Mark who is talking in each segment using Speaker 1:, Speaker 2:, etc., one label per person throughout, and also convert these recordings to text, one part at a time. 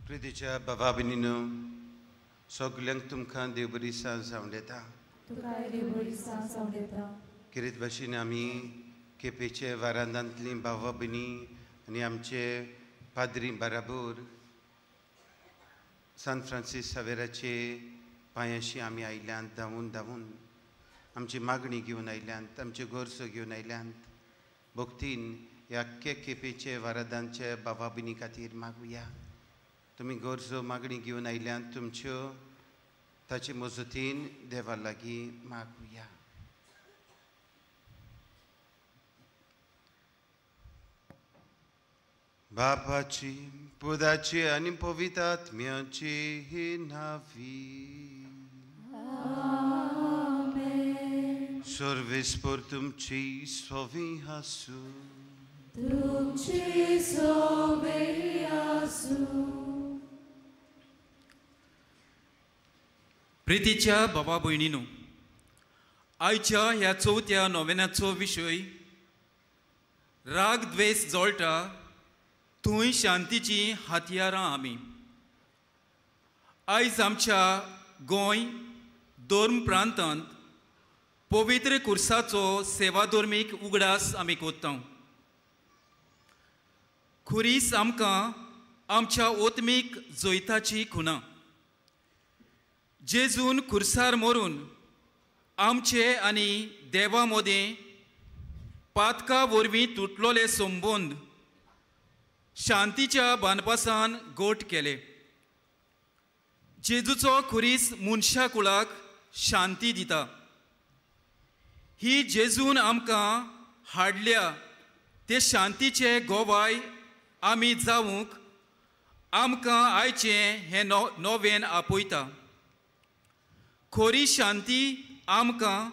Speaker 1: प्रितीच्या बाबा भयणीनो, सगल्यांक तुमकां देव बरी सांज जावन येता. किरीत भाशेन आमी केपेचे वारांदांतलीं बाबा भयणी आनी आमचे पाद्री बाराबोर सान फ्रांसीस सावेराचे पांयाशी आमी आयल्यांत धांवून धांवून आमची मागणी घेवन आयल्यांत, आमच्यो गरजो घेवन आयल्यांत. भक्तीन ह्या अख्खे केपेचे वारादांचे बाबा भयणी खातीर मागुया. तुमी गरजो मागणी घेवन आयल्यांत, तुमच्यो ताचे मजतीन देवा लागीं मागुया. बापाची, पुताची आनी पवित्र आत्म्याची नांवी. सर्वेस्पर तुमची सोवी आसूं.
Speaker 2: तुमची सोवी आसूं.
Speaker 3: प्रितीच्या बाबा भयणीनो, आयच्या ह्या चवथ्या नोवेनाचो विशय राग द्वेश जळटा थंय शांतीची हत्यारां आमी. आयज आमच्या गोंय धर्म प्रांतांत पवित्र कुर्साचो सेवाधर्मीक उगडास आमी कोत्ता. खुरीस आमकां आमच्या ओत्मीक जैताची खुणा. जेजून खुर्सार मरून आमचे आनी देवा मदें पातका वरवीं तुटलोले संबंद शांतीच्या बांदपासान गोट केले. जेजूचो खुरीस मनशा कुळाक शांती दिता. ही जेजून आमकां हाडल्या ते शांतीचे गोवाय आमी जावंक आमकां आयचें हें नोवेन आपयता. खोरी शांती आमकां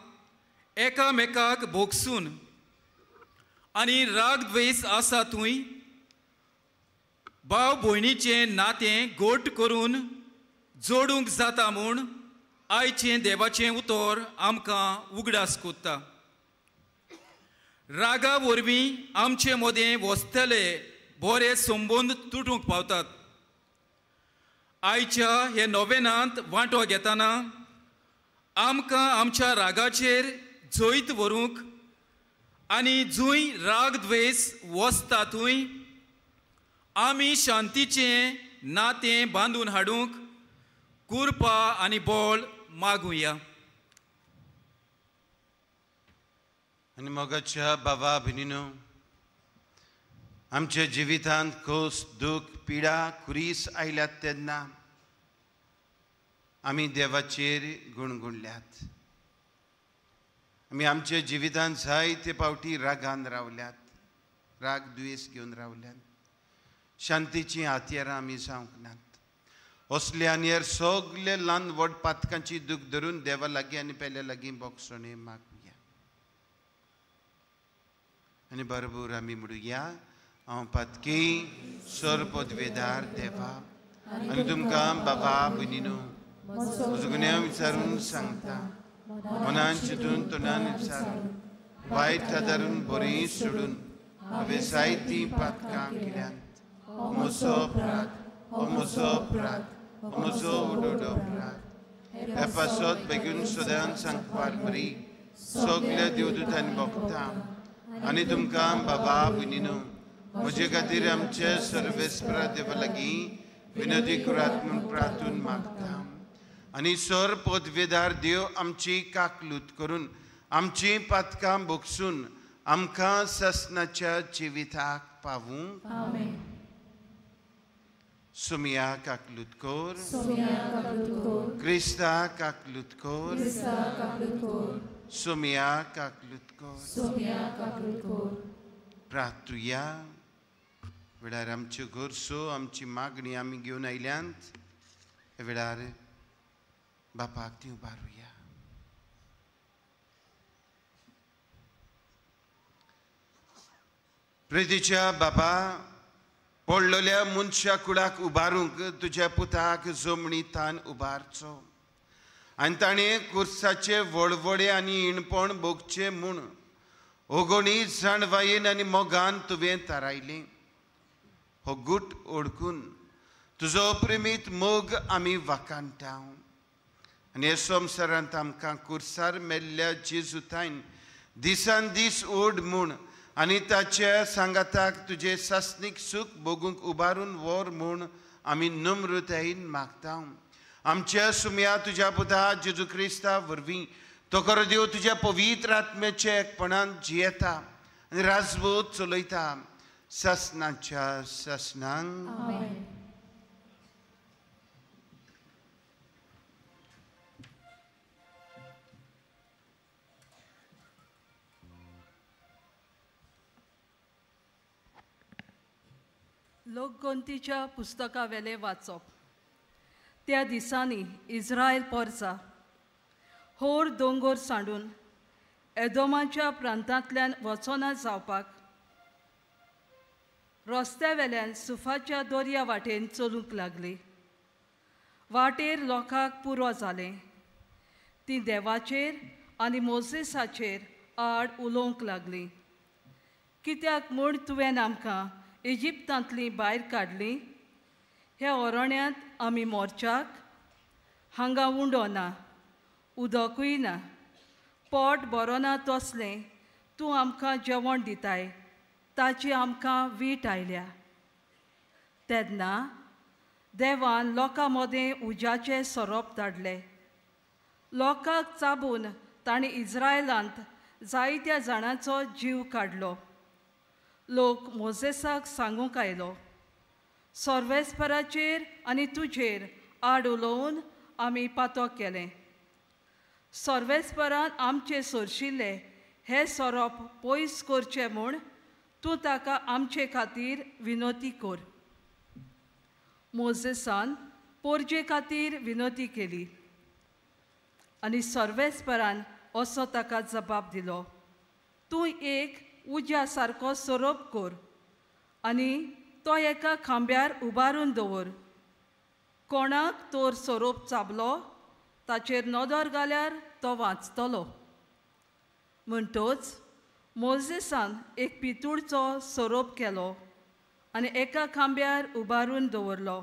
Speaker 3: एकामेकाक भोगसून आनी राग द्वेश आसा थंय भाव भयणीचें नातें गोट करून जोडूंक जाता म्हूण आयचें देवाचें उतर आमकां उगडास कोत्ता. रागा वरवीं आमचे मदें वसतले बरे संबंद तुटूंक पावतात. आयच्या हे नोवेनांत वांटो घेतना आमकां आमच्या रागाचेर जैत व्हरूंक आनी जंय राग द्वेश वसता थंय आमी शांतीचें नातें बांदून हाडूंक कुरपा आनी बळ मागुया.
Speaker 1: आनी मोगाच्या बाबा भयणीनो, आमच्या जिवितांत खोस, दूख, पिडा, खुरीस आयल्यात तेन्ना आमी देवाचेर गुणगुणल्यात. आमी आमच्या जिवितांत जायते पावटी रागान रावल्यात, राग द्वेस घेवन रावल्यात. शांतीचीं हत्यारां आमी जावंक नात. असले आनी हेर सगळे ल्हान व्हड पातकांची दूख धरून देवा लागीं आनी पेल्या लागीं बोगसणे मागुया. आनी बरोबर आमी म्हणुया, हांव पातकी सर पदवेदार देवा आनी तुमकां बाबा भयणीनो म्हजो गुन्यांव विचारून सांगता. मनान चिंतून, तोंडान विचारून, वायट आदारून, बरीं सोडून हांवें जायतीं पातकां केल्यांत. हो म्हजो अपराध, हो म्हजो अपराध, हो म्हजो व्हडलो अपराध. ह्या पासत बेगीन सदां सांगपार मरी सगल्या देवदूतांनी भोगता आनी तुमकां बाबा भयणीनो म्हजे खातीर आमचे सर्वेस्परा देवा लागीं विनोदी करात म्हूण प्रार्थून मागता. आनी सर पदवेदार देव आमची काकलूत करून आमची पातकां भोगसून आमकां ससनाच्या जिविताक पावूं. सुमिया काकलूत कर, क्रिस्ता काकलूत कर, सुमिया काकलूत कर. प्रार्थुया. वेळार आमच्यो गरजो, आमची मागणी आमी घेवन आयल्यांत. वेळार बापाक ती उबारुया. प्रितीच्या बाबा, पडलेल्या मनशा कुडाक उबारूंक तुज्या पुताक जमणी तान उबारचो आनी ताणें कुर्साचे वळवळे आनी इणपण भोगचें म्हूण ओगोणी जाणवायेन आनी मोगान तुवें थारायलें. हो गूट ओडकून तुजो प्रेमीत मोग आमी वाखाणटा आनी हे संवसारांत आमकां कुर्सार मेल्ल्या जेजुतायन दिसान दीस ओड म्हूण आनी ताच्या सांगाताक तुजें सासणीक सूख भोगूंक उबारून व्हर म्हूण आमी नम्रतायेन मागता. आमच्या सुम्या तुज्या पुता जेजू क्रिस्ता वरवीं तो खरो देव तुज्या पवित्र आत्म्याच्या एकपणान जियेता आनी राजवत चलयता सासणाच्या सासणांक.
Speaker 4: लोकगोंतीच्या पुस्तकावेलें वाचप. त्या दिसांनी इस्रायल पोरचा होर दोंगोर सांडून एदोमाच्या प्रांतांतल्यान वचोना जावपाक रस्त्या वेल्यान सुफाच्या दर्या वाटेन चलूंक लागली. वाटेर लोकांक पुरो जालें. तीं देवाचेर आनी मोजेसाचेर आड उलोवंक लागलीं. कित्याक म्हूण तुवें आमकां इजिप्तांतलीं भायर काडलीं? ह्या ओरण्यांत आमी मोर्चाक हांगा उंडो ना, उदकूय ना, पोट बरो ना तसलें तूं आमकां जेवण दिताय, ताची आमकां वीट आयल्या. तेन्ना देवान लोकां मदें उज्याचे सोरोप धाडले. लोकांक चाबून ताणें इस्रायलांत जायत्या जाणांचो जीव काडलो. लोक मोजेसाक सांगूंक आयलो, सर्वेस्पराचेर आनी तुजेर आड उलोवन आमी पातक केलें. सर्वेस्परान आमचे सोरशिल्ले हे सोरोप पयस करचे म्हूण तूं ताका आमचे खातीर विनोती कर. मोजेसान पोरजे खातीर विनोती केली आनी सर्वेस्परान असो ताका जबाब दिलो, तूं एक उज्या सारको सोरोप कर आनी तो एका खांब्यार उबारून दवर. कोणाक तोर सोरोप चाबलो ताचेर नदर घाल्यार तो वाचतलो. म्हणटच मोजेसान एक पितूळचो सोरोप केलो आनी एका खांब्यार उबारून दवरलो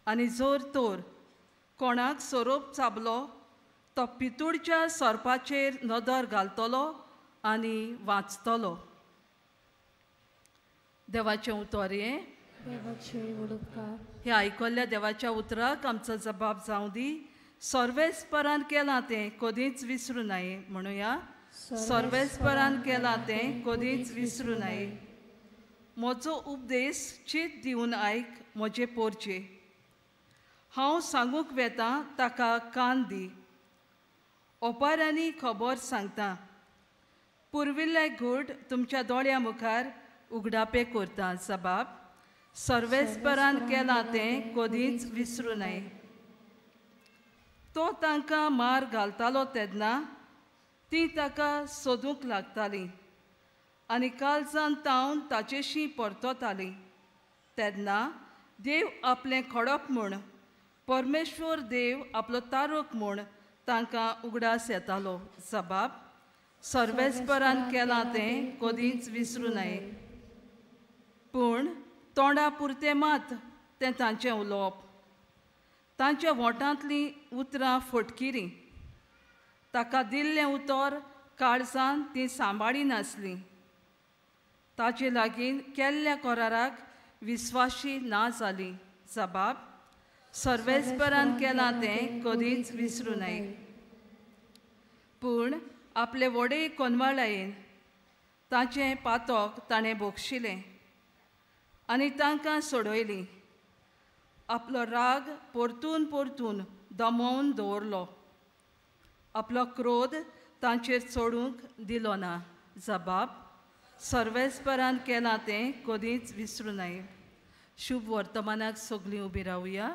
Speaker 4: आनी जर तर कोणाक सोरोप चाबलो तो पितूळच्या सोरपाचेर नदर घालतलो आनी वाचतलो. देवाचें उतर हें. हे आयकल्ल्या देवाच्या उतराक आमचो जबाब जावं दी. सर्वेस्परान केलां तें कदींच विसरूं नये. म्हणुया, सर्वेस्परान केलां तें कदींच विसरूं नये. म्हजो उपदेश चीत दिवन आयक म्हजे पोरचे. हांव सांगूंक वेतां ताका कान दी. ओपारांनी खबर सांगता. पुर्विल्ले गूट तुमच्या दोळ्या मुखार उगडापे करता. जबाब, सर्वेस्परान केलां तें कदींच विसरूं नये. तो तांकां मार घालतालो तेन्ना तीं ताका सोदूंक लागतालीं आनी काळजान तावन ताचेशी परततालीं. तेन्ना देव आपलें खडप म्हूण, परमेश्वर देव आपलो तारक म्हूण तांकां उगडास येतालो. जबाब, सर्वेस्परान केलां तें कदींच विसरूं नये. पूण तोंडा पुरतें मात तें तांचें उलोवप. तांच्या वोंठांतलीं उतरां फटकिरीं. ताका दिल्लें उतर काळजान तीं सांबाळी नासलीं. ताचे लागीं केल्ल्या कराराक विस्वाशी ना जालीं. जबाब, सर्वेस्परान केलां तें कदींच विसरूं नये. पूण आपले व्हडे कोनवाळायेन ताचें पातक ताणें भोगशिलें आनी तांकां सोडयलीं. आपलो राग परतून परतून दमोवन दवरलो. आपलो क्रोध तांचेर चडूंक दिलो ना. जबाब, सर्वेस्परान केलां तें कदींच विसरूं नये. शुभ वर्तमानाक सगळीं उबी रावया.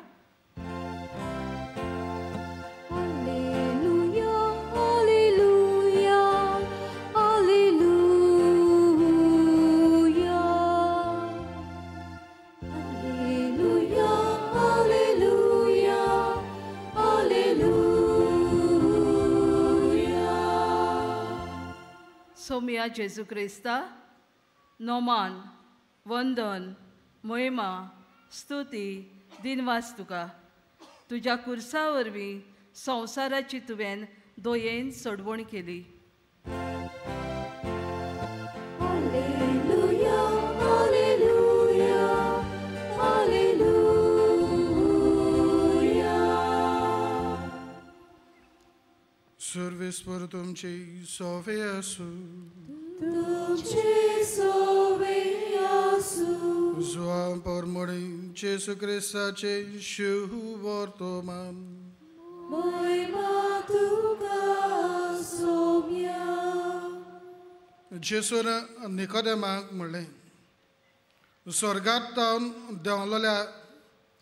Speaker 4: सोमया जेजू क्रिस्ता, नोमान, वंदन, महिमा, स्तुती, दिनवास तुका। तुज्या कुर्सा वरवीं संवसाराची तुवें दोयेन सोडवण केली।
Speaker 2: Alleluia, alleluia, alleluia.
Speaker 5: सर्वेस्पर तुमची सोवे आसूं।
Speaker 2: तुमचे सोवे आसूं।
Speaker 5: जुआं परमणी जेजू क्रिस्ताचे शुभवर्तमान।
Speaker 2: महिमा तुका सोम्या।
Speaker 5: जेजून निकोदेमाक म्हणलें, स्वर्गात तावन देंवलेल्या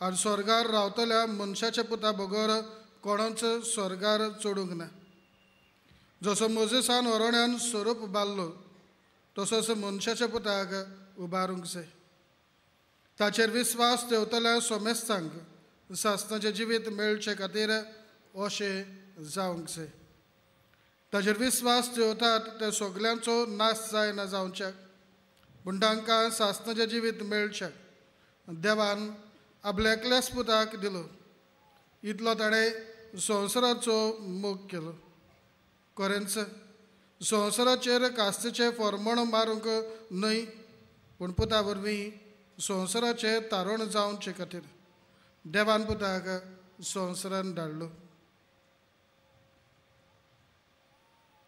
Speaker 5: आनी स्वर्गार रावतल्या मनशाच्या पुता बगर कोणूच स्वर्गार चडूंक ना। जसो मोजेसान ओरण्यान स्वरूप बारलो तसोच मनशाच्या पुताक उबारूंक जाय। ताचेर विस्वास देंवतल्या सोमेस्तांक सासणाचें जिवीत मेळचे खातीर अशें जावंक जाय। ताचेर विस्वास दवरतात ते सगल्यांचो नाश जायना जावच्याक, पूण तांकां सासणाचें जिवीत मेळच्याक देवान आपल्या एकल्याच पुताक दिलो। इतलो ताणें संवसाराचो मोग केलो। खरेंच संवसाराचेर कास्तीचें फॉर्मण मारूंक न्हय, पूण पुता वरवीं संवसाराचें तारण जावचे खातीर देवान पुताक संवसारान धाडलो।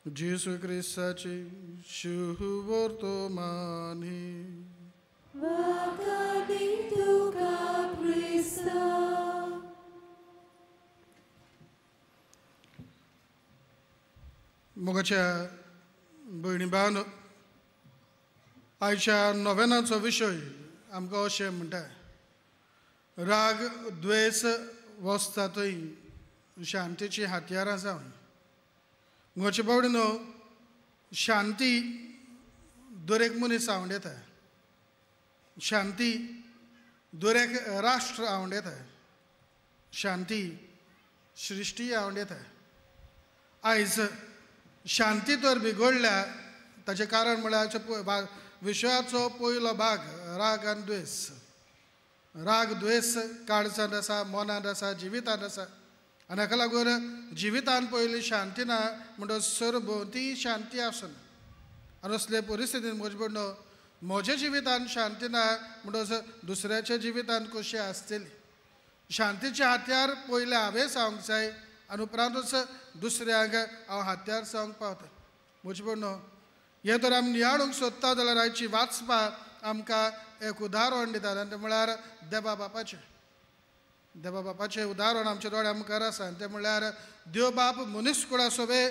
Speaker 5: जेजू क्रिस्ताची शुभवर्तमान।
Speaker 2: वाखाणी तुका क्रिस्ता।
Speaker 5: मोगाच्या भयणी भावांनो, आयच्या नोवेनाचो विशय आमकां अशें म्हणटा, राग द्वेस वसता थंय शांतीची हत्यारां जावन। मोगाचे भयणीनो, शांती दरेक मनीस आवडटा, शांती दरेक राष्ट्र आवडटा, शांती सृश्टी आवडटा। आयज शांती तर बिगडल्या ताचें कारण म्हळ्यार विशयाचो पयलो भाग राग आनी द्वेस। राग द्वेस काळजांत आसा, मनांत आसा, जिवितांत आसा आनी हाका लागून जिवितांत पयली शांती ना म्हणटच सरभोंवती शांती आसना। आनी असले परिस्थितीन म्हजे भयणो, म्हज्या जिवितांत शांती ना म्हणटच दुसऱ्याच्या जिवितांत कशी आसतली। शांतीचे हत्यार पयलें हांवें सांगूंक जाय आनी उपरांतच दुसऱ्यांक हांव हत्यार सांगूंक पावता। म्हजे भयणो, हें तर आमी नियाळूंक सोदता जाल्यार आयची वाचपा आमकां एक उदाहरण दिता आनी तें म्हळ्यार देवा बापाचें। देवा बापाचें उदाहरण आमच्या दोळ्या मुखार आसा आनी तें म्हळ्यार देव बाप मनीस कुळा सोबे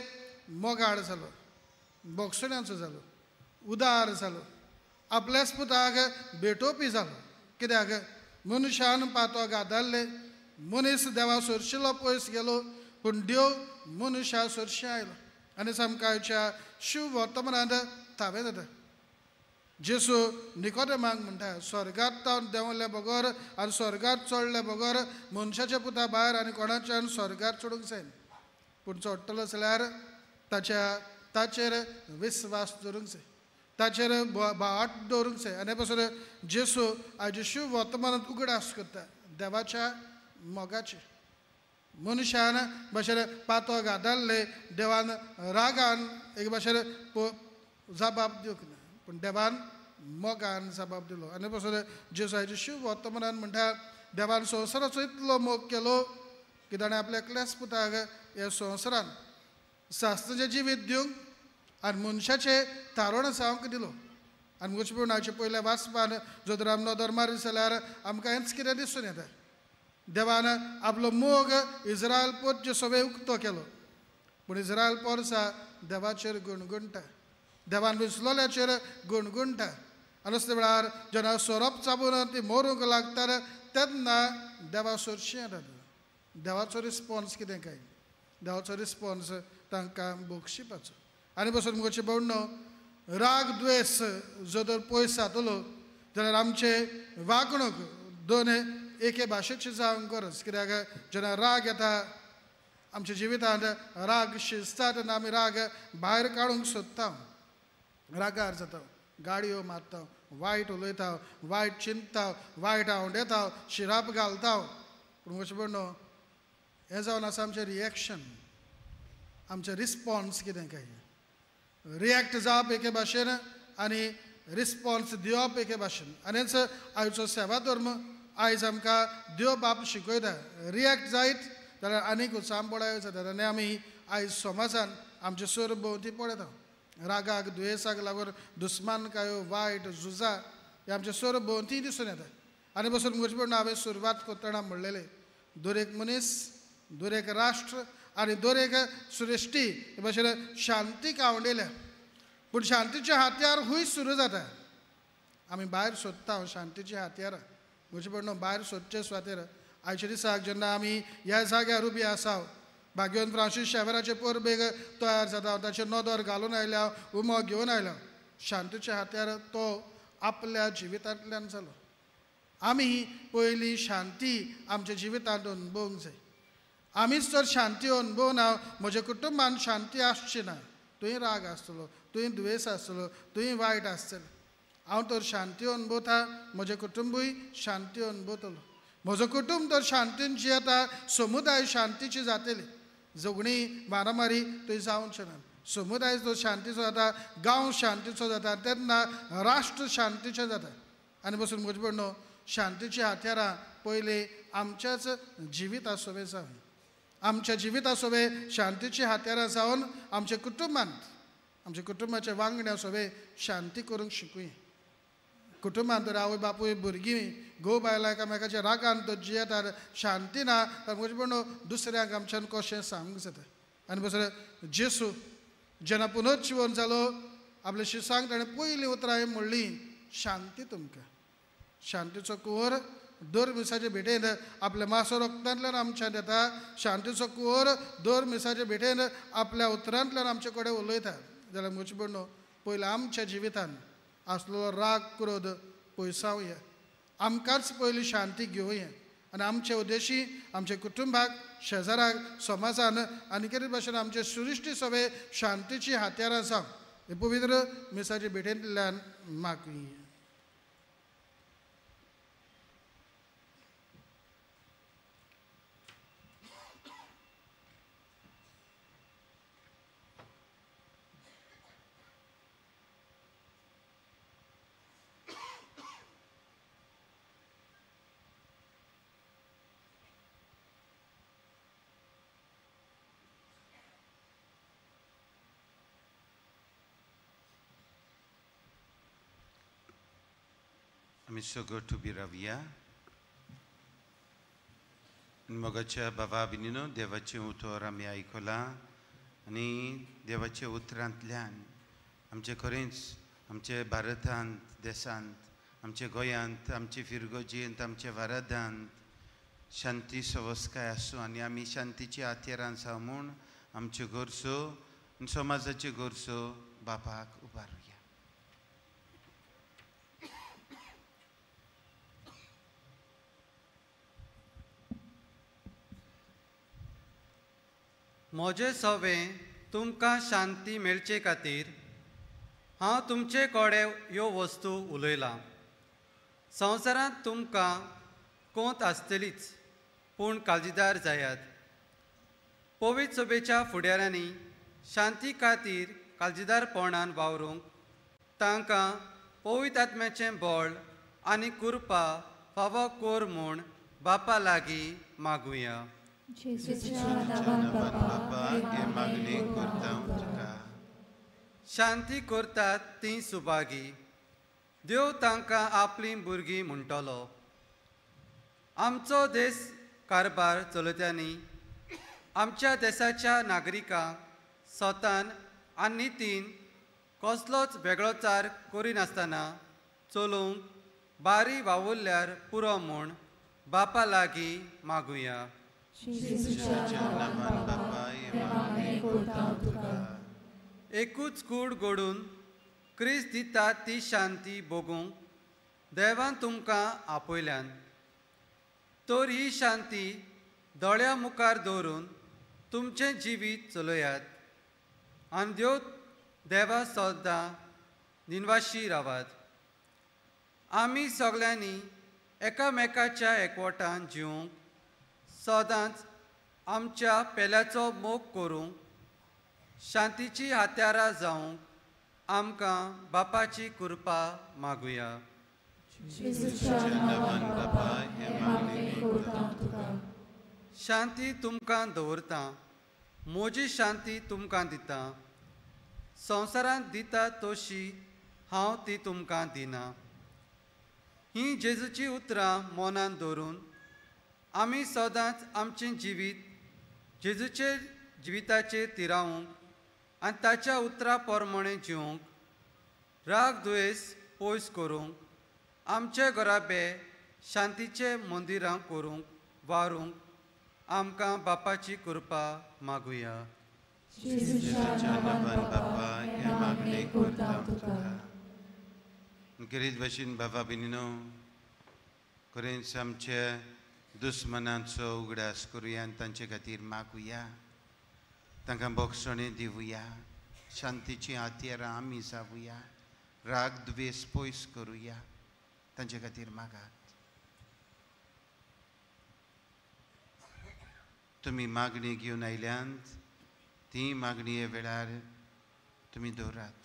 Speaker 5: मोगाळ जालो, बोगसण्याचो जालो, उदार जालो, आपल्याच पुताक भेटोवपी जालो। कित्याक मनशान पातो गादारले, मनीस देवा सरशिलो पयस गेलो, पूण देव मनशा सरशी आयलो आनी सामकां आयच्या शुभ वर्तमानांत थावें जाता। जेजू निकोदेमाक म्हणटा, स्वर्गात तावन देंवले बगर आनी स्वर्गात चडले बगर मनशाच्या पुता भायर आनी कोणाच्यान स्वर्गात चडूंक जायना, पूण चडटलो जाल्यार ताचेर विस्वास दवरूंक जाय, ताचेर भावाट दवरूंक जाय। आनी पासून जेजू आयच्या शुभ वर्तमानांत उगडास करता देवाच्या मोगाचे। मनशान भाशेन पातो गादारले, देवान रागान एक भाशेन जबाब दिवंक ना, पूण देवान मोगान जबाब दिलो। आनी पासून जेजू आयच्या शुभ वर्तमानान म्हणटा, देवान संवसाराचो इतलो मोग केलो की ताणें आपल्या एकल्याच पुताक ह्या संवसारान सासणाचें जिवीत दिवंक आनी मनशाचें तारण जावंक दिलो। आनी म्हजे पळोवन आयच्या पयल्या वाचपान जर तर आमी नदर मारीत जाल्यार आमकां हेंच कितें दिसून येता, देवान आपलो मोग इस्रायल पोरचे सगळे उक्तो केलो, पूण इस्रायल पोरसा देवाचेर गुणगुणटा, देवान विसलोल्याचेर गुणगुणटा। आनी असल्या वेळार जेन्ना सोरोप चाबून ती मरूंक लागतात तेन्ना देवा सरशी येतात। देवाचो रिस्पोन्स कितें काय, देवाचो रिस्पोन्स तांकां बक्षिपाचो। आनी बसून म्हजे भयणो, राग द्वेस जर तर पयस जातलो जाल्यार आमचे वागणूक दोन एके भाशेची जावंक गरज। कित्याक जेन्ना राग येता आमच्या जिवितांत, राग शिजता तेन्ना आमी राग भायर काडूंक सोदता। रागार जाता, गाडयो मारता, वायट उलयता, वायट चिंतता, वायट आवडेता, शिराप घालता. पूण कशें म्हणून हें जावन आसा आमचें रिएक्शन, आमचें रिस्पोन्स कितें काय रिएक्ट जावप एके भाशेन आनी रिस्पोन्स दिवप एके भाशेन. आनी हेच आयचो सेवा धर्म आयज आमकां देव बाप शिकयता. रिएक्ट जायत जाल्यार आनीक उचांबळायो जातात आनी आमी आयज समाजान आमचे सर भोंवती पळयता. रागाक दुयेंसाक लागून दुस्मानकायो, वायट झुजां हे आमचे सर भोंवती दिसून येता. आनी बसून म्हजे म्हणून हांवें सुरवात करतना म्हणलेलें, दर एक मनीस, दर एक राष्ट्र आनी दर एक सृश्टी हे भाशेन शांतीक आवडल्या. पूण शांतीचें हातयार खूंय सुरू जाता. आमी भायर सोदता शांतीचीं हातयारां. म्हजें म्हणणें भायर सोदचे सुवातेर आयच्या दिसाक जेन्ना आमी ह्या जाग्यार उबी आसा, भाग्यवंत फ्रांसीस शेवराचे परबेक तयार जाता, ताचेर नदर घालून आयल्या, उमो घेवन आयल्या. शांतीच्या हातयार तो आपल्या जिवितांतल्यान जालो. आमी पयलीं शांती आमच्या जिवितांत अणभवूंक जाय. आमीच जर शांती अणभवना, म्हज्या कुटुंबान शांती आसची ना. तुंय राग आसतलो, तुंय दुयेंस आसतलो, तुंय वायट आसतलें. हांव तर शांती अणभवता, म्हजें कुटुंबूय शांती अणभवतलो. म्हजो कुटुंब तर शांतीन जियेता, समुदाय शांतीची जातली. झगडीं मारामारी थंय जावचें ना. समुदाय जो शांतीचो जाता, गांव शांतीचो जाता, तेन्ना राष्ट्र शांतीचें जाता. आनी बसून म्हजें म्हणणें, शांतीचीं हत्यारां पयलीं आमच्याच जिविता सोबे जावन, आमच्या जिविता सोबे शांतीचीं हत्यारां जावन आमच्या कुटुंबांत, आमच्या कुटुंबाच्या वांगड्या सोबे शांती करूंक शिकूया. कुटुंबांत तर आवय बापूय भुरगीं घोव बायलां एकामेकाच्या रागान तर जियेतात, शांती ना, तर म्हजें म्हणणें दुसऱ्यांक आमच्यान कशें सांगूंक जाता. आनी दुसरें जेसू जेन्ना पुनर्जिवन जालो, आपल्या शिसांक ताणें पयलीं उतरां म्हणलीं, शांती तुमकां. शांतीचो कुंवर दर मिसाचे भेटेन आपल्या मासो रक्तांतल्यान आमच्यान येता. शांतीचो कुंवर दर मिसाचे भेटेन आपल्या उतरांतल्यान आमचे कडेन उलयता. जाल्यार म्हजें म्हणणें पयलीं आमच्या जिवितान आसलेलो राग क्रोध पयसावया, आमकांच पयलीं शांती घेवया आनी आमचे उद्देशी आमच्या कुटुंबाक, शेजाराक, समाजान आनी कितें भाशेन आमचे सृश्टी सगळे शांतीची हत्यारां जावं हे पवित्र मिसाचे भेटेंतल्यान मागुया.
Speaker 1: आमी सगळो उबी रावया. मोगाच्या बाबा भयणीनो, देवाचें उतर आमी आयकलां आनी देवाच्या उतरांतल्यान आमचें खरेंच आमचे भारतांत, देशांत, आमच्या गोंयांत, आमचे फिरगोजेंत, आमच्या वारादांत शांती सवस्काय आसूं आनी आमी शांतीची हत्यारां जावं म्हूण आमच्यो गरजो आनी समाजाच्यो गरजो बापाक उबारुया.
Speaker 6: म्हजें सवें तुमकां शांती मेळचे खातीर हांव तुमचे कडेन ह्यो वस्तू उलयलां. संवसारांत तुमकां कोंत आसतलीच, पूण काळजीदार जायात. पवित्र सभेच्या फुडाऱ्यांनी शांती खातीर काळजीदारपणान वावरूंक तांकां पवित्र आत्म्याचें बळ आनी कृपा फावो कर म्हूण बापा लागीं मागुया. शांती करतात तीं सुभागी, देव तांकां आपलीं भुरगीं म्हणटलो. आमचो देश कारभार चलयत्यांनी आमच्या देशाच्या नागरिकांक स्वतान आनी नितीन कसलोच वेगळोचार करिनासतना चलोवंक बारी वावुरल्यार पुरो म्हूण बापा लागीं मागुया. एकूच कूड घडून क्रिस्त दिता ती शांती भोगूंक देवान तुमकां आपयल्यान, तर ही शांती दोळ्या मुखार दवरून तुमचें जिवीत चलयात आनी देव देवा सदां निवाशी रावात. आमी सगल्यांनी एकामेकाच्या एकवटान जिवंक सदांच आमच्या पेल्याचो मोग करूंक शांतीची हत्यारां जावंक आमकां बापाची कृपा मागुया. शांती तुमकां दवरता, म्हजी शांती तुमकां दिता. संवसारांत दिता तशी हांव ती तुमकां दिना. ही जेजूची उतरां मनान दवरून आमी सदांच आमचें जिवीत जेजूचे जिविताचेर तिरावंक आनी ताच्या उतरां प्रमाणें जिवंक, राग दुयेंस पयस करूंक, आमचे घराबे शांतीचे मंदिरां करूंक वारूंक आमकां बापाची कृपा मागुया.
Speaker 1: खेरीत भाशेन बाबा भयणीनो, खरेंच आमच्या दुस्मनांचो उगडास करुया आनी तांचे खातीर मागुया, तांकां बोगसणें दिवया, शांतीचीं हत्यारां आमी जावया, राग द्वेस पयस करुया, तांचे खातीर मागात. तुमी मागणी घेवन आयल्यांत ती मागणी वेळार तुमी दवरात.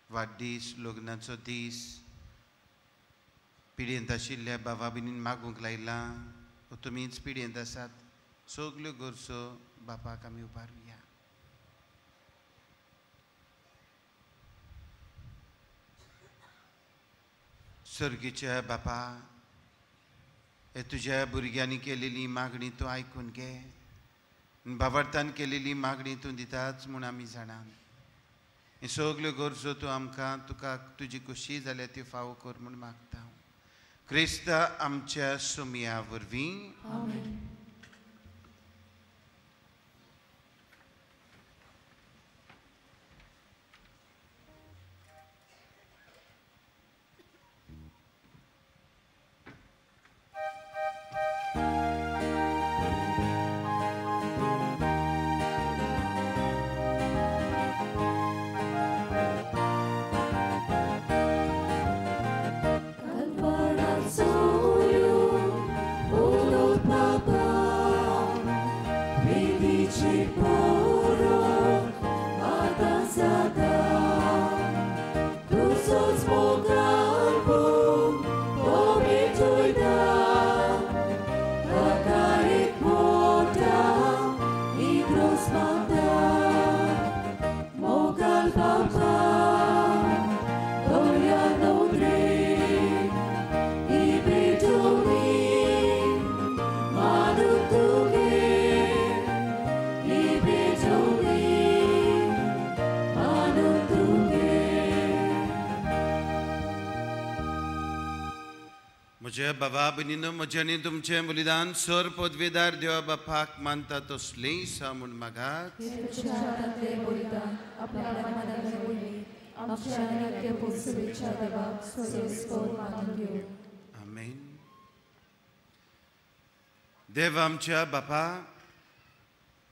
Speaker 1: वाडदीस, लग्नाचो दीस, पिडेंत आशिल्ल्या बाबा भयणीन मागूंक लायलां, तुमीच पिडेंत आसात, सगल्यो गरजो बापाक आमी उबारुया. सर्गीच्या बापा, हे तुज्या भुरग्यांनी केलेली मागणी तूं आयकून घे, बाबार्थान केलेली मागणी तूं दिताच म्हूण आमी जाणात. हे सगल्यो गरजो तूं आमकां तुका तुजी खुशी जाल्यार त्यो फावो कर म्हूण मागता. क्रिस्त आमच्या सुमया वरवीं. म्हज्या बाबा भयणीनो, म्हजें आनी तुमचें बलिदान सर पदवेदार देवा बापाक मानता तसलें सा म्हूण मागात. आमेन. देव आमच्या बापा,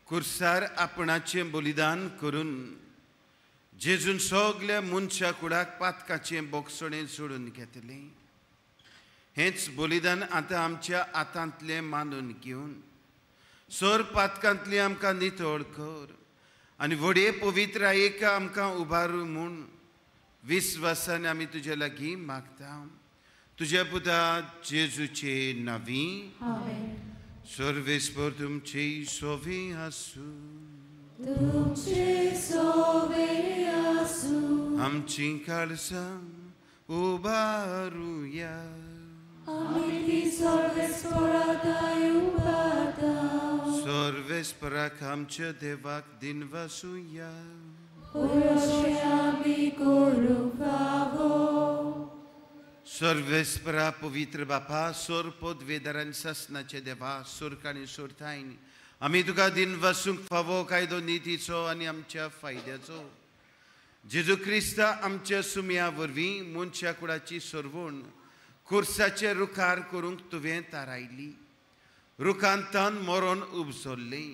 Speaker 1: कुर्सार आपणाचें बलिदान करून जेजून सगल्या मनशा कुडाक पातकाचें बोगसणें सोडून घेतलें, हेंच बलिदान आतां आमच्या हातांतलें मानून घेवन सर पातकांतलें आमकां नितळ कर आनी व्हडे पवित्रायेक आमकां उबारू म्हूण विस्वासान आमी तुजे लागीं मागता. तुज्या पुता जेजूचे नांवी. सर्वेस्पर तुमचे सोवे आसूं. आमचीं काळसां उबारुया. सर्वेस्पराक आमच्या देवाक दिनवासुया. सर्वेस्परा पवित्र बापा, सोर पदवेदारान सासनाचे देवा, सोरकाणी सोरतायन आमी तुका दिनवासूंक फावो कायदो नितीचो आनी आमच्या फायद्याचो. जेजू क्रिस्ता आमच्या सुमया वरवीं मनशा कुडाची सोरवण कुर्साचे रुखार करूंक तुवें तारायली. रुखान तावन मरण उपजल्लें,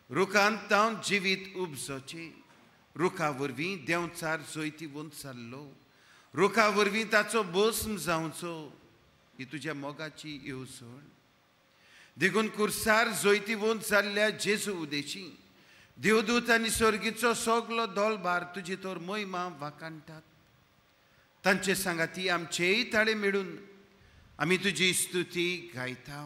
Speaker 1: रुखान तावन जिवीत उपजोचें. रुखा वरवीं देंवचार जैतिवंत जाल्लो, रुखा वरवीं ताचो भस्म जावचो ही तुज्या मोगाची येवजण। देखून कुर्सार जैतिवंत जाल्ल्या जेजू उदेशी देवदूत आनी स्वर्गीचो सगलो दोलभार तुजी तर महिमा वाखाणटात। तांचे सांगाती आमचेय ताळे मेळून आमी तुजी स्तुती गायता।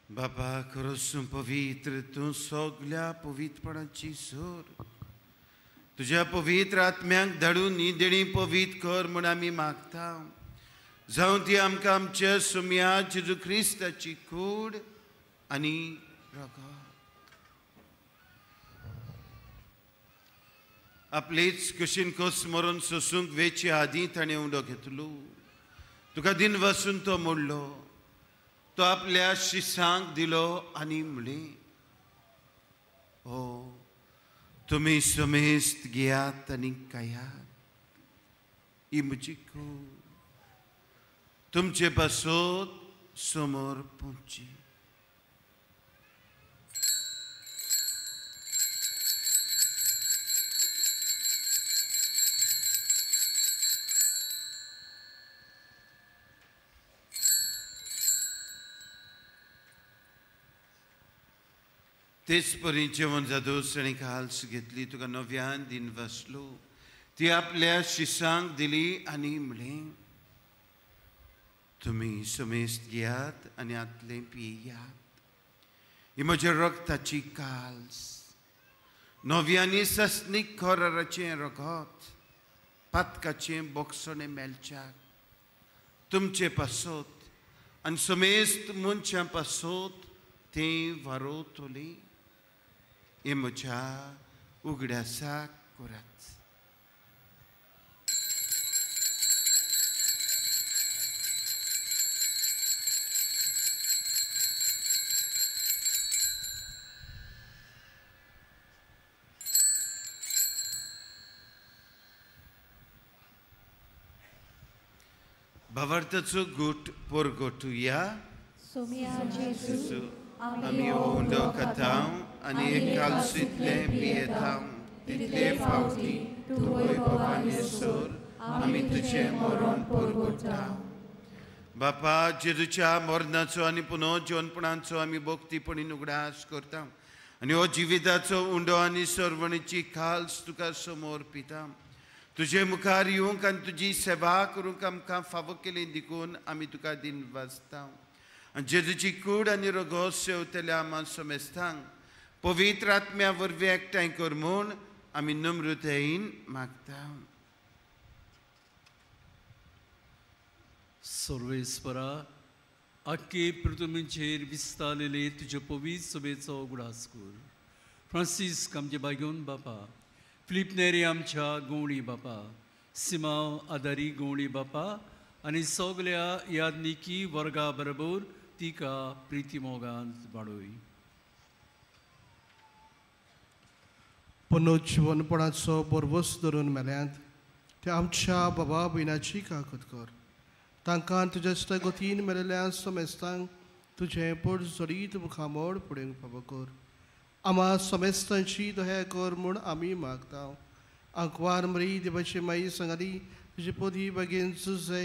Speaker 1: बाबा खरोच पवित्र तूं सगल्या पवित्रपणाची सोर, तुज्या पवित्र आत्म्यांक धाडून ही देणी पवित्र कर म्हूण आमी मागता। जावं ती आमकां आमच्या सुम्या जेजू क्रिस्ताची कूड आनी रगत। आपलेच कुशीन खोस मरून सोसूंक वेचे आदीं ताणें उंडो घेतलो, तुका दिन वसून तो मोडलो, तो आपल्या शिसांक दिलो आनी म्हणलें, ओ तुमी समेस्त घेयात आनी खायात, ही म्हजी कूड तुमचे पासत समोर पोवची। तेच परी जेवण जादोस आनी काल्स घेतली, तुका नव्यान दिन वसलो, ती आपल्या शिसांक दिली आनी म्हणलें, तुमी समेस्त घेयात आनी आतलें पियात, ही म्हज्या रगताची काल्स, नव्यानी सस्नीक कराराचें रगत, पातकाचें बोगसणें मेळच्याक तुमचे पासत आनी समेस्त मनशां पासत तें वारोतली, हें म्हज्या उगडासाक करात। भावार्थाचो गूट पोरगोटुया। आमी उंडो खातांव आनी एक कालसींतलें पियेतांव, तितले फावटी तूं वैभवानी सोर आमी तुजें मरण पोरगोटा। बापा, जेजूच्या मरणाचो आनी पुनर्जीवनपणाचो आमी भक्तीपणी उगडास करता आनी हो जिविताचो उंडो आनी सरवणीची खाल्स तुका समोर पिता। तुजे मुखार येवंक आनी तुजी सेवा करूंक आमकां फावो केली देखून आमी तुका दिन वाचता। आनी जेजूची कूड आनी रगत सेवतल्या आमा समेस्तांक पवित्र आत्म्या वरवीं एकठांय कर म्हूण आमी नम्रतायेन मागता।
Speaker 7: सर्वेस्परा, आख्खे पृथ्वीचेर विस्तारलेले तुजे पवित्र सभेचो उगडास कर। फ्रांसीस्क आमचे बागेवन बापा, फिलीप नेरी आमच्या गवळी बापा, सिमांव आदारी गवळी बापा आनी सगल्या यादनिकी वर्गा बरोबर तिका प्रिती मोगान वाडोय।
Speaker 8: पुनर्जीवनपणाचो बरवस धरून मेल्यांत ते आमच्या बाबा भयणाची काकत कर। तांकां तुज्या गतीन मेळिल्ल्या समेस्तांक तुजें पोट जडीत मुखामोड फुडें फावो कर। आमा समेस्तांची दया कर म्हूण आमी मागता। आंकवार मरी देवाची माई सांगाली तुजी पदी बागेन जुजे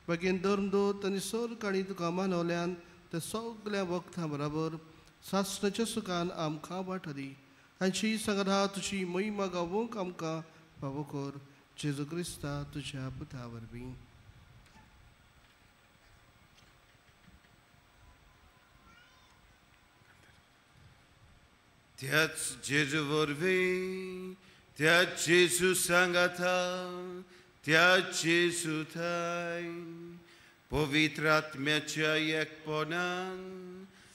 Speaker 8: बागेन धर्मदूत आनी सर काणी तुका मानवल्यान ते सगल्या वखदां बराबर सासणाच्या सुखान आमकां वांटली। तांची सांगाता तुजी महिमा गावोवंक आमकां फावो कर। जेजू क्रिस्ता तुज्या पुता वरवीं।
Speaker 1: त्याच जेजू वरवीं, त्याच जेजू सांगाता, त्याच जेजू थाय पवित्र आत्म्याच्या एकपणान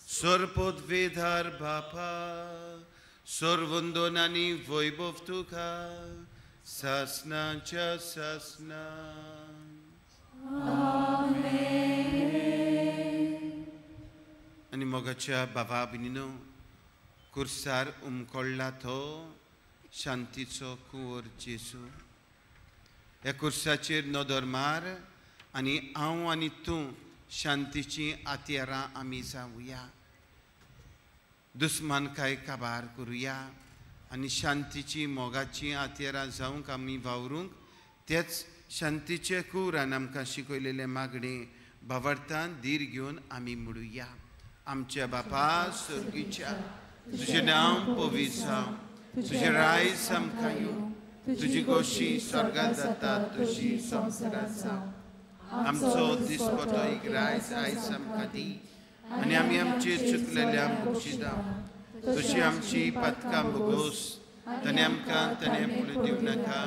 Speaker 1: सर्वपदवीधार बापा सर्वंदन आनी वैभव तुका सासनाच्या सासना. आनी मोगाच्या बाबा भयणीनो, कुर्सार उमकळ्ळा तो शांतीचो कुंवर जेजू. ह्या कुर्साचेर नदर मार आनी हांव आनी तूं शांतीचीं हत्यारां आमी जावया. दुस्मानकाय काबार करुया आनी शांतीची मोगाचीं हत्यारां जावंक आमी वावरूंक तेच शांतीचे कुवरान आमकां शिकयलेलें मागणें भावार्थान धीर घेवन आमी म्हणुया. आमच्या बापा सर्गीच्या, तुजें नांव पवित्र जावं, तुजें रायज आमकां येवं, तुजी गोशी स्वर्गांत जाता तशी संवसारांत जावं. आमचो दिसपटो एक रायज आयज आमकां दी आनी आमी आमचे चुकलेल्या बक्षिता तशी आमची पातकां भोगोस, ताणें आमकां ताणें फुडें दिवं नाका,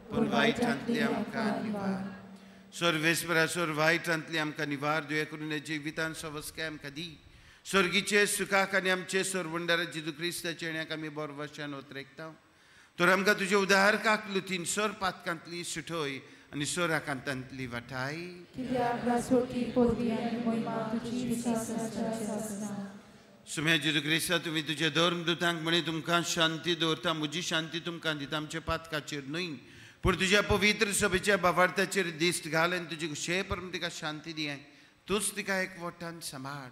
Speaker 1: पूण वायटांतली आमकां निवार. सर्वेस्परा सोर वायटांतली आमकां निवार, दुयें करून जिवितान सवस्काय आमकां दी. स्वर्गीचे सुखाक आनी आमचे सरवंडारा जेजू क्रिस्ताच्या येण्याक आमी बोरवशान ओतरेकता. तर आमकां तुजे उदार काकलुतीन सोर पातकांतली सुठोय आनी सोर आकांतांतली वाटाय. सुम्या जेजू क्रिस्ता, तुमी तुज्या धर्मदूतांक म्हणे तुमकां शांती दवरता, म्हजी शांती तुमकां दिता, आमच्या पातकाचेर न्हय पूण तुज्या पवित्र सभेच्या भावार्थाचेर दिश्ट घाल आनी तुजी खुशे परम तिका शांती दियाय. तूंच तिका एकवटान सांबाळ,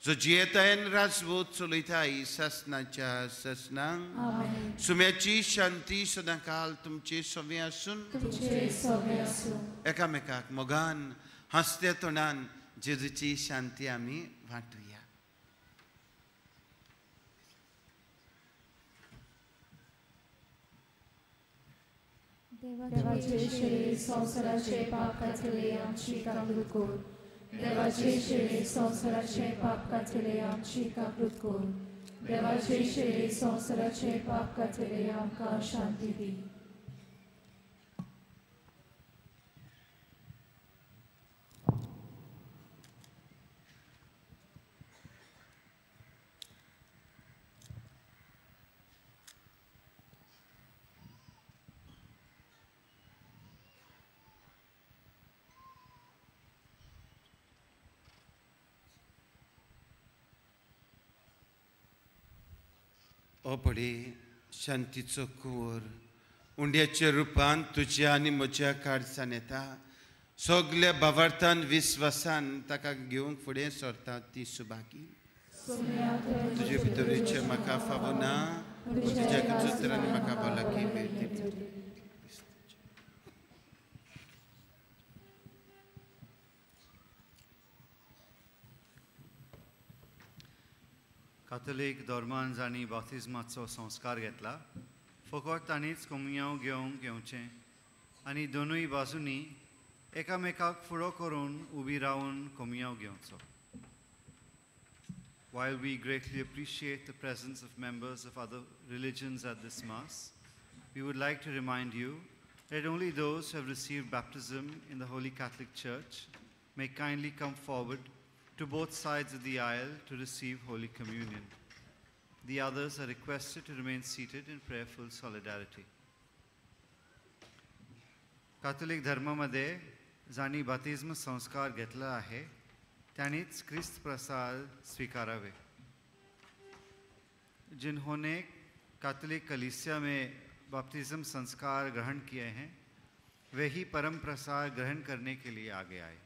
Speaker 1: जो जियेतायन राजवत चलयताय सासनाच्या सासनांक. सुम्याची शांती सदांकाल तुमचे सवे आसून एकामेकाक मोगान हांसत्या तोंडान जेजूची शांती आमी वांटुया.
Speaker 2: देवाचे शरीर संवसाराचे पाप कातले आमची काकृत कर. देवाचे शरीर संवसाराचे पाप कातले आमची काकृत कर. देवाचे शरीर संवसाराचे पाप कातले आमकां शांती दी.
Speaker 1: ओ पडे शांतीचो कुंवर, उंड्याच्या रुपान तुज्या आनी म्हज्या काळजान येता. सगल्या भावार्थान विस्वासान ताका घेवंक फुडें सरता ती सुभागी. तुजे भितरेचे म्हाका फावना, तुज्या उतरांनी म्हाका भलायकी मेळटली.
Speaker 6: कातोलीक धर्मान जांणी बाप्तिज्माचो संस्कार घेतला फकत तांणीच कोमुनियांव घेवंक येवचें आनी दोनूय बाजूंनी एकामेकाक फुडो करून उबी रावन कोमुनियांव घेवचो. While we greatly appreciate the presence of members of other religions at this Mass, we would like to remind you that only those who have received baptism in the Holy Catholic Church may kindly come forward to both sides of the aisle to receive Holy Communion. The others are requested to remain seated in prayerful solidarity. Catholic धर्मामध्ये जांणी बाप्तिज्म संस्कार घेतला आहे त्यांनीच क्रिस्त प्रसाद स्वीकारावे. जिन्होंने Catholic कलीसिया में बाप्तिज्म संस्कार ग्रहण किए हैं वे ही परम प्रसाद ग्रहण करने के लिए आगे आए.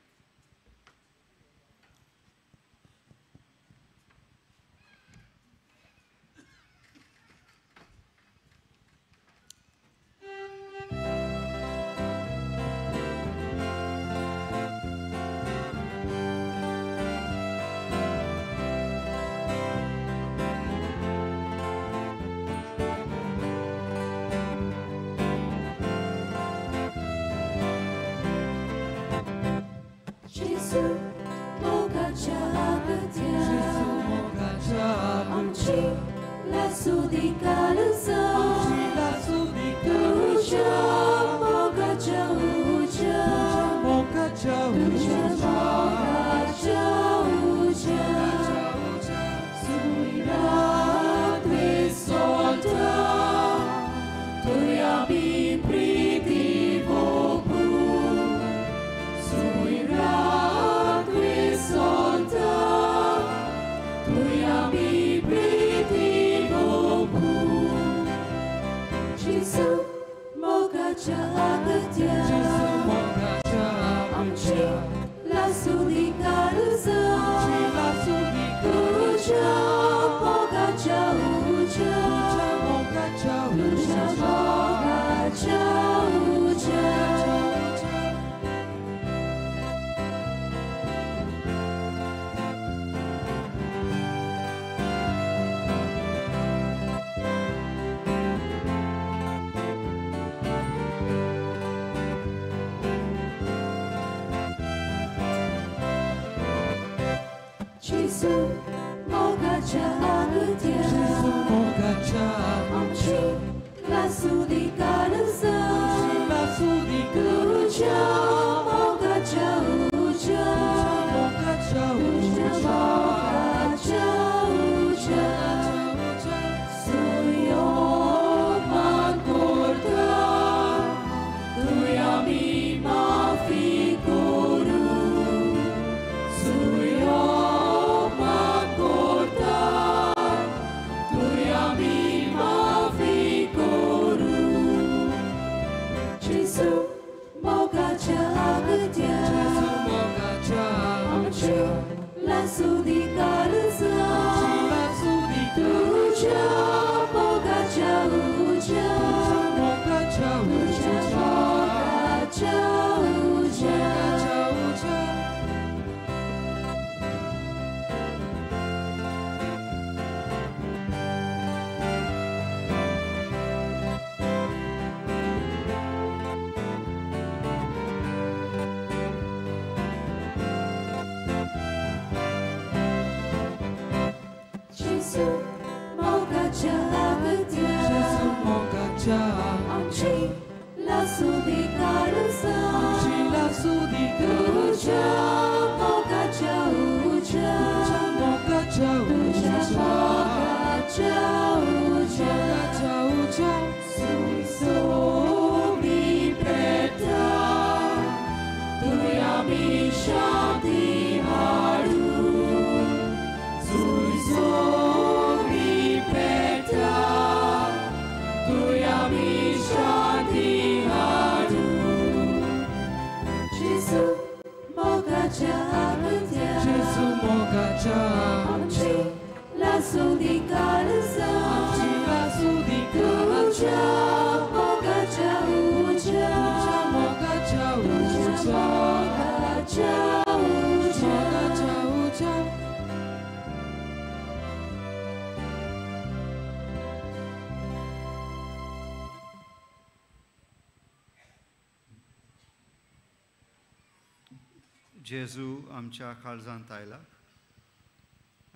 Speaker 6: जेजू आमच्या काळजांत आयला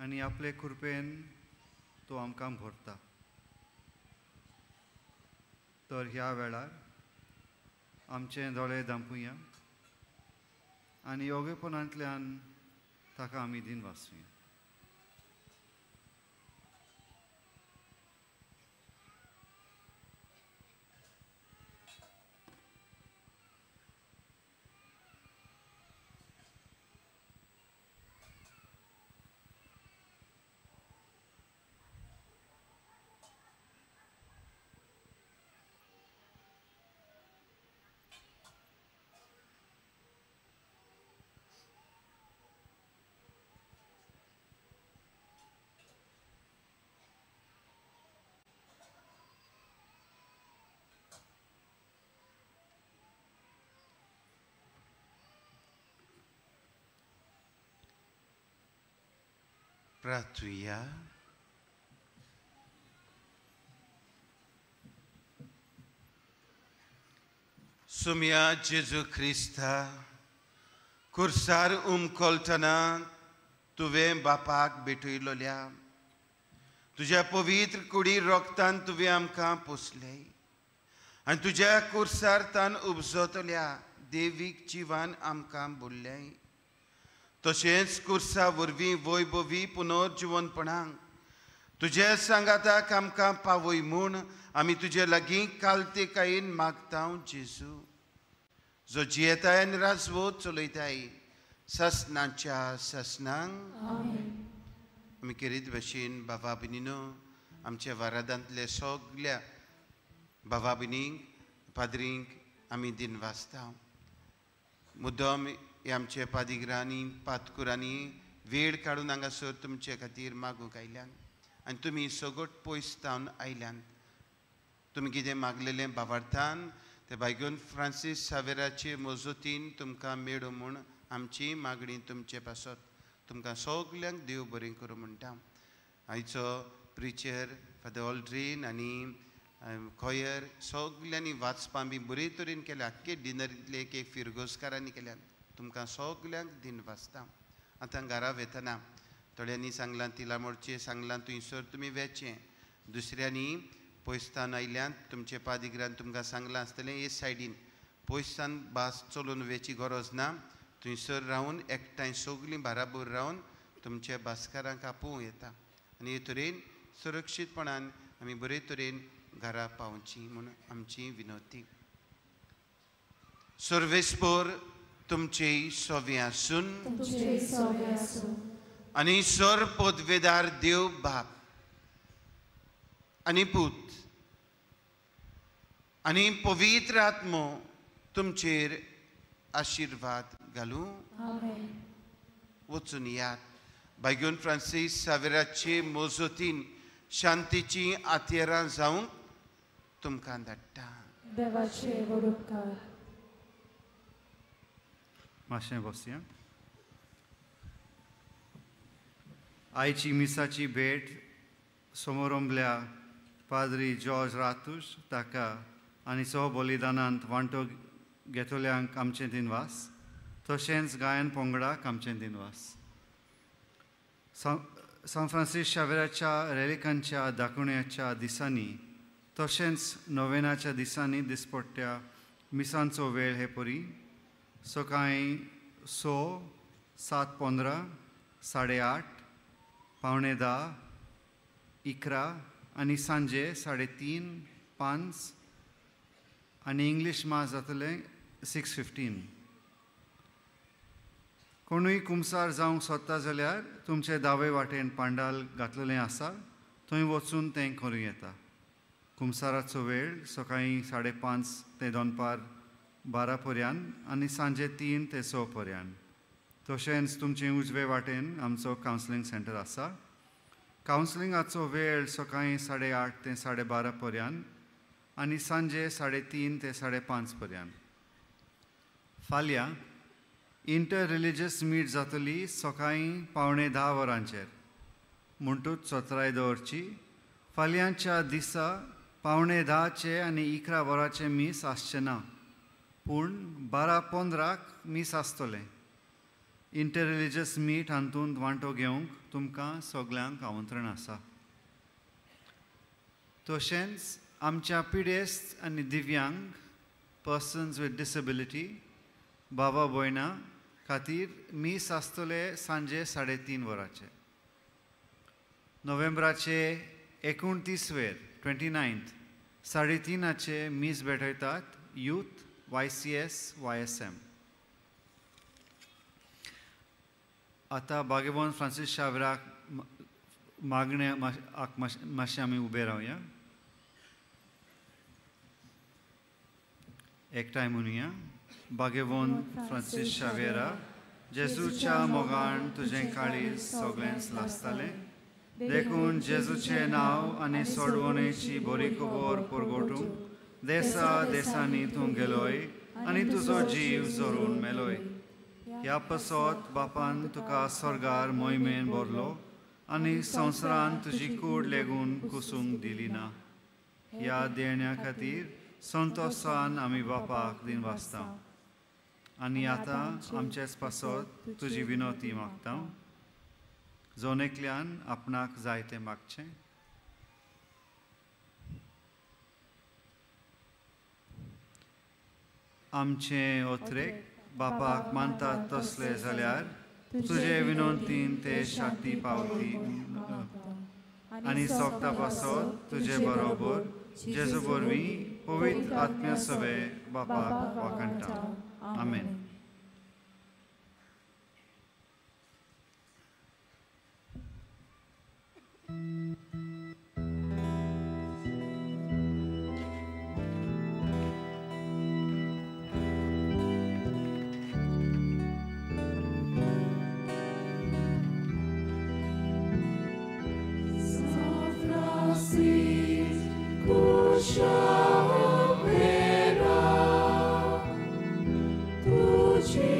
Speaker 6: आनी आपले कृपेन तो आमकां भरता. तर ह्या वेळार आमचे दोळे धांपुया आनी योगेपणांतल्यान ताका आमी दिन वाचुया.
Speaker 1: प्रार्थुया. सुम्या जेजू ख्रिस्ता कुर्सार उमकोलतना तुवें बापाक भेटयलोल्या तुज्या पवित्र कुडी रोगतान तुवें आमकां पोसले आनी तुज्या कुर्सार तान उपजतल्या देवीक जिवान आमकां बोल्लें. तशेंच कुर्सा वरवीं वैभवी पुनर्जिवनपणाक तुज्या सांगाताक आमकां पावय म्हूण आमी तुजे लागीं कालतेकायेन मागता जेजू, जो जियेताय आनी राजवत चलयताय ससनाच्या ससनांक. आमी केरीत भशेन बाबा भयणीनो आमच्या वारादांतले सगल्या बाबा भयणींक पाद्रींक आमी दिन वाचता. मुद्दम हे आमचे पादिग्रांनी पातकुरांनी वेळ काडून हांगासर तुमचे खातीर मागूंक आयल्यान आनी तुमी सगट पयस जावन आयल्यान. तुमी कितें मागलेलें बाबार्थान ते बायगून फ्रांसीस सावेराचे मजतीन तुमकां मेळूं म्हूण आमची मागणी तुमचे पासत. तुमकां सगल्यांक देव बरें करूं म्हणटा. आयचो प्रिचर फादर ऑल्ड्रीन आनी कॉयर सगल्यांनी वाचपां बी बरे तरेन केल्या. आख्खे डिनरींतले एक एक फिरगोजकारांनी केल्यान. तुमकां सगल्यांक दिन वाचता. आतां घरा वेतना थोड्यांनी सांगलां तिलामोडचें सांगलां थंयसर तुमी वेचें, दुसऱ्यांनी पयसतान आयल्यान तुमचे पादिग्रान तुमकां सांगलां आसतलें हे सायडीन पयसान बास चलोवन वेची गरज ना, थंयसर रावन एकठांय सगलीं बाराबोर रावन तुमच्या भास्कारांक आपोवं येता आनी हे तरेन सुरक्षीतपणान आमी बरे तरेन घरा पावची म्हूण आमची विनवती. सर्वेस्पोर तुमचे सोवे आसून आनी सर पदवेदार देव बाप आनी पूत आनी पवित्र आत्मो तुमचेर आशिर्वाद घालूं. वचून यात बायगून फ्रांसीस सावेराचे मजतीन शांतीची आतेरां जावंक तुमकां धाडटा.
Speaker 2: देवाचे व्हड उपकार.
Speaker 6: मातशें बसया. आयची मिसाची भेट समोरंबल्या पाद्री जॉर्ज रातूश ताका आनी सह बलिदानांत वांटो घेतल्यांक आमचें दिनवास, तशेंच गायन पंगडाक आमचें दिनवास. सान फ्रांसीस शावेराच्या रेलिकांच्या दाखोवण्याच्या दिसांनी तशेंच नोवेनाच्या दिसांनी दिसपट्ट्या मिसांचो वेळ हे परी सकाळीं 6, 7:15, 8:30, 9:45, 11 आनी सांजे 3:30, 5 आनी इंग्लीश मास जातलें 6:15. कोणूय कुमसार जावंक सोदता जाल्यार तुमचे दावे वाटेन पांडाल घातलेलें आसा, थंय वचून तें करूं येता. कुमसाराचो वेळ सकाळीं 5:30 ते दनपार 12 पर्यंत आनी सांजे 3 ते 6 पर्यंत. तशेंच तुमचे उजवे वाटेन आमचो कावन्सिलींग सेंटर आसा. कावन्सिलिंगाचो वेळ सकाळीं 8:30 ते 12:30 पर्यंत आनी सांजे 3:30 ते 5:30 पर्यंत. फाल्यां इंटर रिलिजियस मीट जातली सकाळीं 9:45 वरांचेर, म्हणटूच चत्राय दवरची. फाल्यांच्या दिसा 9:45 आनी 11 वरांचें मीस आसचें ना, पूण 12:15 मीस आसतलें. इंटर रिलिजियस मीट हातूंत वांटो घेवंक तुमकां सगल्यांक आमंत्रण आसा. तशेंच आमच्या पिडेस्त आनी दिव्यांग पर्सन्स विथ डिसेबिलिटी बाबा भयणा खातीर मीस आसतले सांजे 3:30 वरांचेर. नोव्हेंबराचे 29वेर 29 3:30 मीस भेटयतात यूथ YCS YSM. आतां बागेबोन फ्रांसीस शावराक मागण्या मातशें आमी उबे रावया, एकठांय म्हणुया. बागेबोन फ्रांसीस शावेरा, जेजूच्या मोगान तुजें काळीज सगळेंच लासतालें, देखून जेजूचें नांव आनी सोडवणेची बरी खबर परगटूंक देसा देसांनी तूं गेलोय आनी तुजो जीव जोरून मेलोय. ह्या पासत बापान तुका स्वर्गार मोहिमेन भरलो आनी संवसारान तुजी कूड लेगून कुसूंक दिली ना. ह्या देण्या खातीर संतोशान आमी बापाक दिन वाचता आनी आतां आमचेच पासत तुजी विनोती मागता. जोन एकल्यान आपणाक जाय तें मागचें. आमचें ओत्रेक बापाक मानतात तसले जाल्यार तुजे विनंतीन ते शांती पावती आनी सोगता पासत तुजे बरोबर जेजू वरवीं पवित्र आत्म्या सवे बापाक वाखाणटा. आमेन.
Speaker 2: Opera, tu ci